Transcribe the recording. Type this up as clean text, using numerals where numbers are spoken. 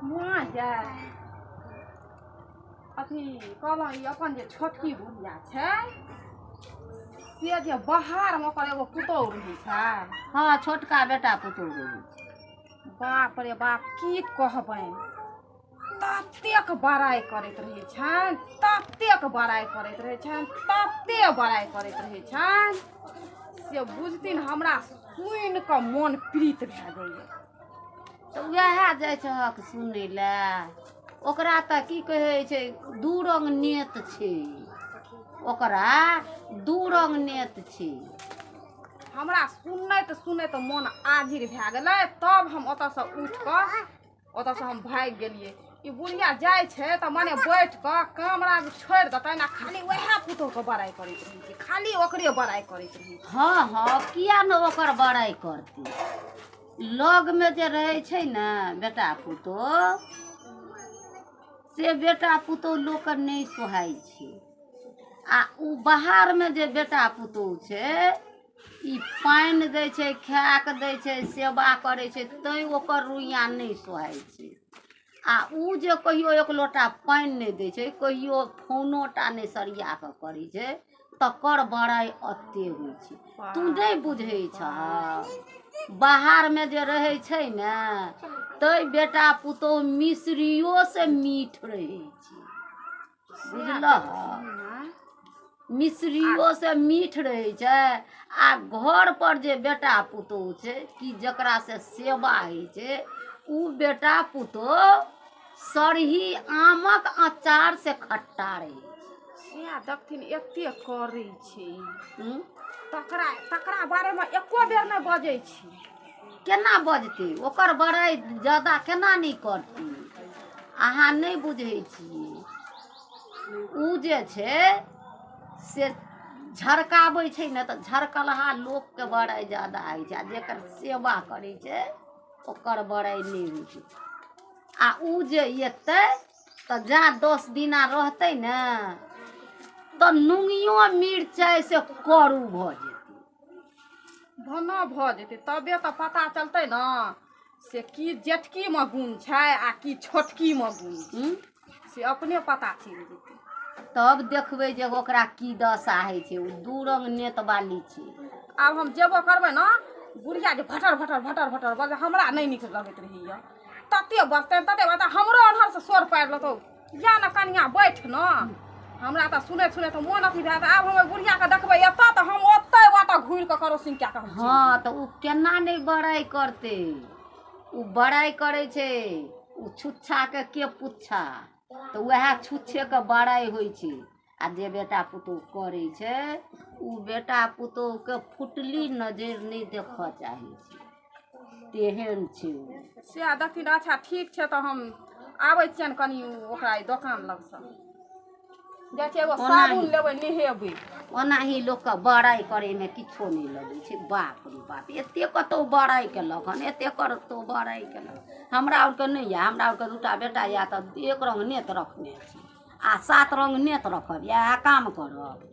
माँ यै, अथी कहलहुँ, ई अपन जे छोटकी बुढ़िया छै से जे बाहरमे ओकर एगो पुतोहु रहै छै। हँ, छोटका बेटा पुतोहु रहै छै। बाप रे बाप, की कहबनि, ततेक बड़ाइ करैत रहै छनि, ततेक बड़ाइ करैत रहै छनि, ततेक बड़ाइ करैत रहै छनि से बुझथिन हमरा सुनि कऽ मोन प्रीत भए जाइए। तऽ उएह जाइ छहक सुनै लए। ओकरा तऽ की कहै छै, दू रंग नेत छै ओकरा, दू रंग नेत छै। हमरा सुनैत सुनैत मोन आजिर भए गेलै। तब हम ओतऽसँ उठि कऽ ओतऽसँ हम भागि गेलियै। ई बुढ़िया जाइ छै तऽ मने बैठ कऽ कामराज छोड़ि देतनि आ खाली उएह पुतोहके बड़ाइ करैत रहै छै, खाली ओकरे बड़ाइ करैत रहै छै। हँ हँ, किया ने ओकर बड़ाइ करतै? लगमे जे रहै छै ने बेटा पुतोह, से बेटा पुतोह लोकके नहि सोहाइ छै। आ ओ बाहरमे जे बेटा पुतोह छै, ई पानि दै छै, खायके दै छै, सेवा करै छै, तैँ ओकर रुइयाँ नहि सोहाइ छै। आ ओ जे कहियो एक लोटा पानि नहि दै छै, कहियो फोनो टा नहि सरिया कऽ करै छै, तकर बड़ाइ एते होइ छै। तू नहि बुझै छह, बाहरमे जे रहै छै ने, तै बेटा पुतोह मिश्रियो से मीठ रहै छै, बुझलह? मिश्रियो से मीठ रहै छै। आ घर पर जे बेटा पुतोह छै कि जकरा से सेवा होइ छै, ओ बेटा पुतोह सरही आमक अचार से खट्टा रहै छै। सएह देखथिन, एते करै छै। हूँ? तकरा तकरा बारेमे एको बेर नहि बजै छी। केना बजतै? ओकर बड़ाइ ज्यादा केना नहि करतै? अहाँ नहि बुझै छियै। ओ जे छै से झरकाबै छै ने, तऽ झरकलहा लोकके बड़ाइ ज्यादा होइ छै, आ जेकर सेवा करै छै ओकर बड़ाइ नहि होइ छै। आ ओ जे एतै तऽ जा 10 दिना रहतै ने, तऽ नुनियो मिरचाइ से करू भऽ जेतै। भना भऽ जेतै, तबे तऽ पता चलतै ने से की जेठकीमे गुण छै आ की छोटकीमे गुण छै। हूँ? से अपने पता चलि जेतै। तब देखबै जे ओकरा की दशा होइ छै। ओ दू रंग नेत बाली छै। आब हम जेबो करबै ने, बुढ़िया जे भटर भटर भटर भटर बजै, हमरा नहि नीक लगैत रहैए। तते बजतै तते बजतै, हमरो अन्हरसँ सोर पारि लेतौ, या ने कनिया बैठ ने। हमरा तऽ सुनैत सुनैत मोन अथी भए जायत। आब हम ओहि बुढ़ियाके देखबै एतऽ तऽ हम ओतहि बाटा घुरि कऽ करोसिन कए कऽ हम चलि। हँ, तऽ ओ केना नहि बड़ाइ करतै? ओ बड़ाइ करै छै। ओ छुच्छाके के पुच्छा, तऽ उएह छुच्छेके बड़ाइ होइ छै। आ जे बेटा पुतोह करै छै, ओ बेटा पुतोहके फुटली नजरि नहि देखऽ चाहै छै, तेहन छै ओ। सएह देखथिन। अच्छा ठीक छै, तऽ हम आबै छियनि कनि ओकरा ई दोकान लगसँ। जाइ छियै, एगो साबुन लेबै, नहेबै। ओनाही लोकके बड़ाइ करैमे किछो नहि लगै छै। बाप रे बाप, एते कतहु बड़ाइ केलक हन, एते कतहु बड़ाइ केलक। हमरा आरके नहि यऽ। हमरा आरके दूटा बेटा यऽ तऽ एक रङ्ग नेत रखने छी आ सात रङ्ग नेत रखब, इएह काम करब।